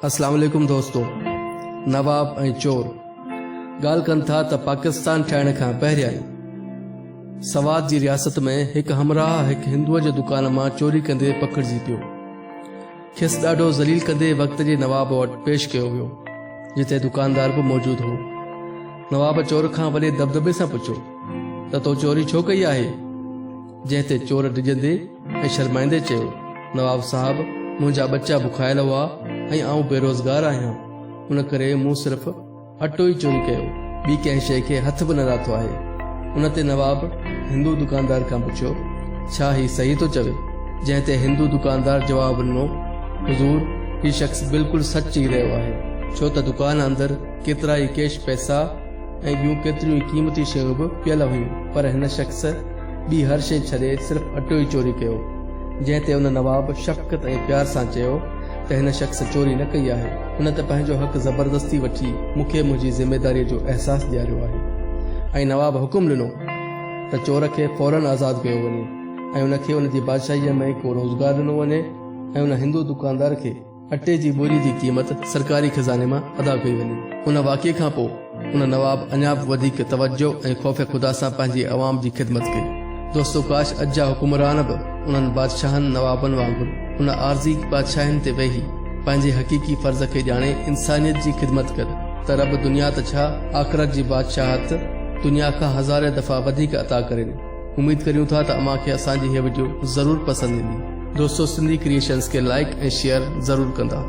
اسلام عليڪم دوستو نواب ۽ چور ڳالهه ڪن ٿا ته پاڪستان ٺاهڻ کان پهريائين سوات جي رياست ۾ هڪ همراهه هڪ هندوء جي دڪان مان چوري ڪندي پڪڙجي پيو. کيس ڏاڍو ذليل ڪندي وقت جي نواب وٽ پيش ڪيو ويو، جتي دڪاندار به موجود هو. نواب چور کان وڏي دٻدٻي سان پڇيو ته تو چوري ڇو ڪئي آهي؟ جنهن تي چور ڊڄندي ۽ شرمائيندي چيو، نواب صاحب منهنجا ٻچا بکايل هئا ۽ آئون بيروزگار آهيان، ان ڪري مون صرف اٽو ئي چوري ڪيو، ٻي ڪنهن شيء کي هٿ به نه لاٿو آهي. ان تي نواب هندو دڪاندار کان پڇيو، ڇا هي صحيح ٿو چوي؟ جنهن تي هندو دڪاندار جواب ڏنو، حضور هي شخص بلڪل سچ چئي رهيو آهي، ڇو ته دڪان اندر ڪيترائي ڪيش پئسا ۽ ٻيون ڪيتريون ئي قيمتي شيون به پيل هيون، پر هن شخص ٻي هر شيء ڇڏي صرف اٽو ئي چوري ڪيو. جنهن تي ان نواب شفقت ۽ پيار سان چيو ته هن شخص چوري نه ڪئي آهي، هن ته پنهنجو حق زبردستي وٺي مون کي منهنجي ذميداريء جو احساس ڏياريو آهي. ۽ نواب حڪم ڏنو ته چور کي فوراً آزاد ڪيو وڃي ۽ ان کي ان جي بادشاهيء ۾ ڪو روزگار ڏنو وڃي ۽ ان هندو دڪاندار کي اٽي جي ٻوري جي قيمت سرڪاري خزاني مان ادا ڪئي وڃي. ان واقعي کان پوء ان نواب اڃا به وڌيڪ توجه ۽ خوف خدا سان پنهنجي عوام جي خدمت ڪئي. دوستو ڪاش اڄ جا حڪمران به انهن بادشاهن نوابن وانگر ان عارضي بادشاهين تي ويهي پنهنجي حقيقي فرض کي ڄاڻي انسانيت جي خدمت ڪن ته رب دنيا ته ڇا آخرت جي بادشاهت دنيا کان هزارين دفعا وڌيڪ عطا ڪرين. اميد ڪريون ٿا ته اوهان کي اسان جي هيء وڊيو ضرور پسند ايندي. دوستو سنڌي ڪريئيشنز کي لائيڪ ۽ شيئر ضرور ڪندا.